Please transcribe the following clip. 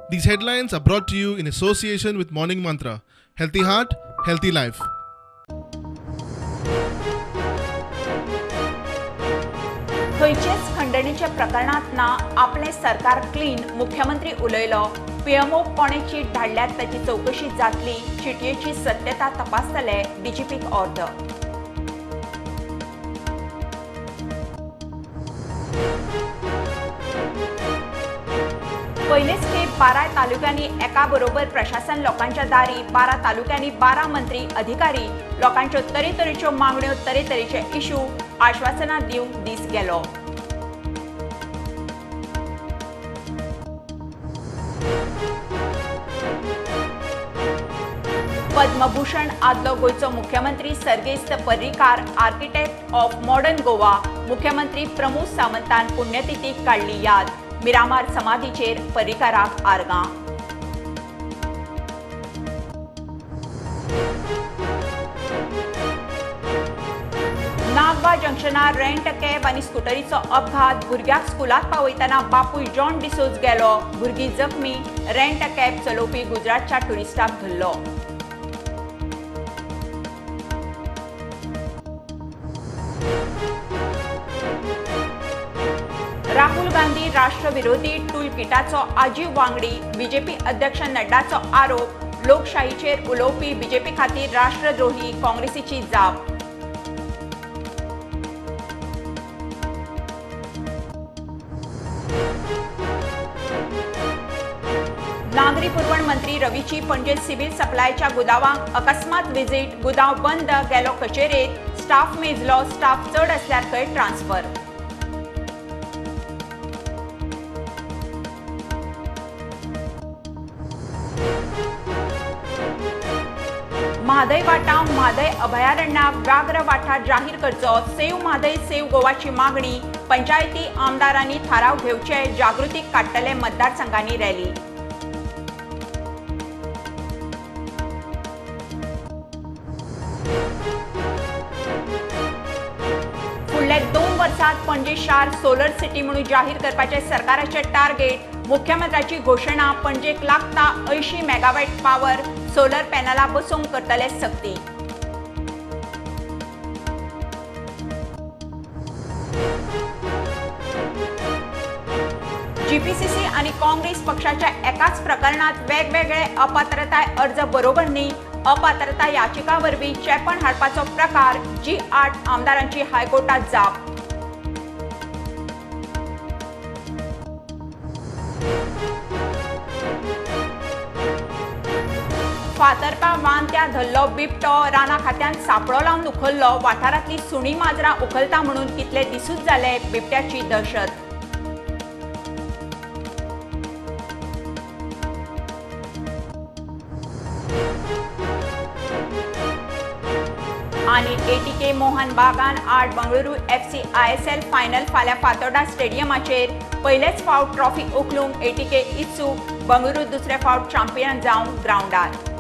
These headlines are brought to you in association with Morning Mantra. Healthy heart, healthy life. खंयचेच खंडणीच्या प्रकरणात ना आपलें सरकार क्लीन, मुख्यमंत्री उलयलो. पीएमओ कोणे चीट धाडल्यात ताची चवकशी जातली, चिटयेची सत्यता तपासतले, डीजीपीक ऑर्डर. पयलेच खेप 12 तालुक्यांनी एका बरोबर प्रशासन लोकांच्या दारी, 12 तालुक्यांनी 12 मंत्री अधिकारी, लोकांच्यो तरेतरेच्यो मागण्यो, तरेतरेचे इश्यू, आश्वासनां दिवंक दीस गेलो. पद्मभूषण आदलो गोंयचो मुख्यमंत्री सर्गेस्त Parrikar, architect of modern Goa, मुख्यमंत्री प्रमोद सावंतान पुण्यतिथीक काडली याद. मिरामार समाधीचेर पर्रीकाराक आर्गां. नागवा जंक्शनार रेंट कॅब आनी स्कुटरीचो अपघात, भुरग्याक स्कुलांत पावयतना बापूय जॉन डिसोज गेलो, भुरगीं जखमी, रेंट कॅब चलोवपी गुजरातच्या ट्युरिस्टाक धरलो. राहुल गांधी राष्ट्रविरोधी टूलकिटाचो आजीव वांगडी, बीजेपी अध्यक्ष नड्डाचो आरोप, लोकशाहीचेर उलोवपी बीजेपी खातीर राष्ट्रद्रोही, काँग्रेसीची जाप. नागरी पुरवण मंत्री रवीची पणजे सिव्हिल सप्लायच्या गुदावांक अकस्मात व्हिजीट, गुदाव बंद, गेलो कचेरेत, स्टाफ मेजलो, स्टाफ चड असल्यार थंय ट्रान्सफर. म्हादय वाटाव, म्हादय अभयारण्याक व्याघ्र वाठार जाहीर करचो, सेव म्हादय सेव गोवाची मागणी, पंचायती आमदारांनी थाराव घेवचे, जागृतीक काडटले मतदारसंघांनी रॅली. फुडल्या 2 वर्सात पणजे शार सोलर सिटी म्हणून जाहीर करपाचे सरकाराचे टार्गेट, मुख्यमंत्र्याची घोशणा, पणजेक लागता 80 मेगावॅट पावर, सोलर पॅनला बसोवंक करतले सक्ती. जीपीसीसी आनी काँग्रेस पक्षाच्या एकाच प्रकरणात वेगवेगळे अपात्रताय अर्ज बरोबर न्ही, अपात्रता याचिका वरवीं चेपण हाडपाचो प्रकार, जी8 आमदारांची हायकोर्टात जाप. फातर्पा वांत्या धरलो बिबटो, राना खात्यान सापळो लावन उखल्लो, वाठारांतली सुणी माजरां उखलता म्हणून कितले दिसूच जाले बिबट्याची दहशत. आनी एटीके मोहन बागान आड बंगळुरू एफसी आयएसएल फायनल फाल्यां फातोर्डा स्टेडियमाचेर, पयलेच फावट ट्रॉफी उखलूंक एटीके इत्सूक, बंगळुरू दुसरे फावट चॅम्पियन जावंक ग्रावंडार.